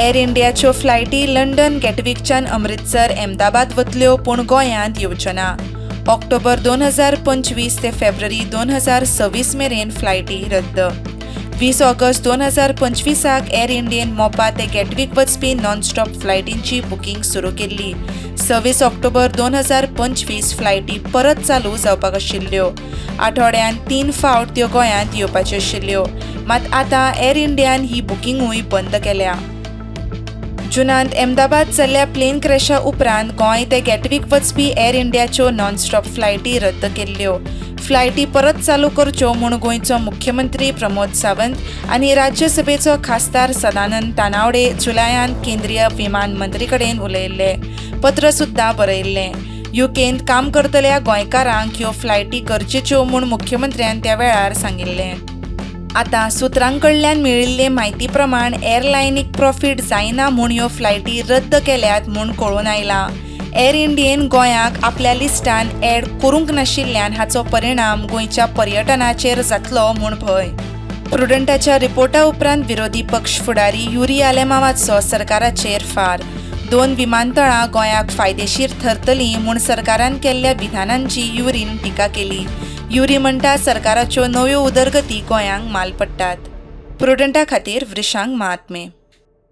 Air इंडियाच्यो फ्लायटी London गॅटविकच्यान Amritsar, Ahmedabad वतल्यो, पूण गोंयांत येवच्यो ना. ऑक्टोबर 2025 ते फेब्रुवारी 2026 मेरेन फ्लायटी रद्द. 20 ऑगस्ट 2025 एर इंडियेन मोपा ते गॅटविक वचपी नॉनस्टॉप फ्लायटींची बुकींग सुरू केल्ली. 26 ऑक्टोबर 2025 फ्लायटी परत चालू जावपाक आशिल्ल्यो. आठवड्यान 3 फावट त्यो गोंयांत येवपाच्यो आशिल्ल्यो. मात आतां एर इंडियान ही बुकिंगूय बंद केल्या. जुनांत अहमदाबाद जाल्ल्या प्लेन क्रॅशा उपरांत गोंय ते गॅटविक वचपी एर इंडियाच्यो नॉनस्टॉप फ्लायटी रद्द केल्ल्यो. फ्लायटी परत चालू करच्यो म्हूण गोंयचो मुख्यमंत्री प्रमोद सावंत आनी राज्यसभेचो खासदार सदानंद तानावडे जुलयांत केंद्रीय विमान मंत्री कडेन उलयल्ले. पत्र सुद्दां बरयल्लें. युकेंत काम करतल्या गोंयकारांक ह्यो फ्लायटी गरजेच्यो म्हूण मुख्यमंत्र्यान त्या वेळार सांगिल्लें. आतां सुत्रां कडल्यान मेळिल्ले म्हायती प्रमाण एअरलायनीक प्रॉफीट जायना म्हूण ह्यो फ्लायटी रद्द केल्यात म्हूण कळून आयलां. एर इंडियेन गोंयाक आपल्या लिस्टान एड करूंक नाशिल्ल्यान हाचो परिणाम गोंयच्या पर्यटनाचेर जातलो म्हूण भंय. प्रुडंटाच्या रिपोर्टा उपरांत विरोधी पक्ष फुडारी युरी आलेमावाचो सरकाराचेर फार. 2 विमानतळां गोंयाक फायदेशीर थरतलीं म्हूण सरकारान केल्ल्या विधानांची युरीन टिका केली. युरी म्हणटा सरकाराच्यो नव्यो उदरगती गोंयांक माल पडटात. प्रुडंटा खातीर वृषांक महात्मे.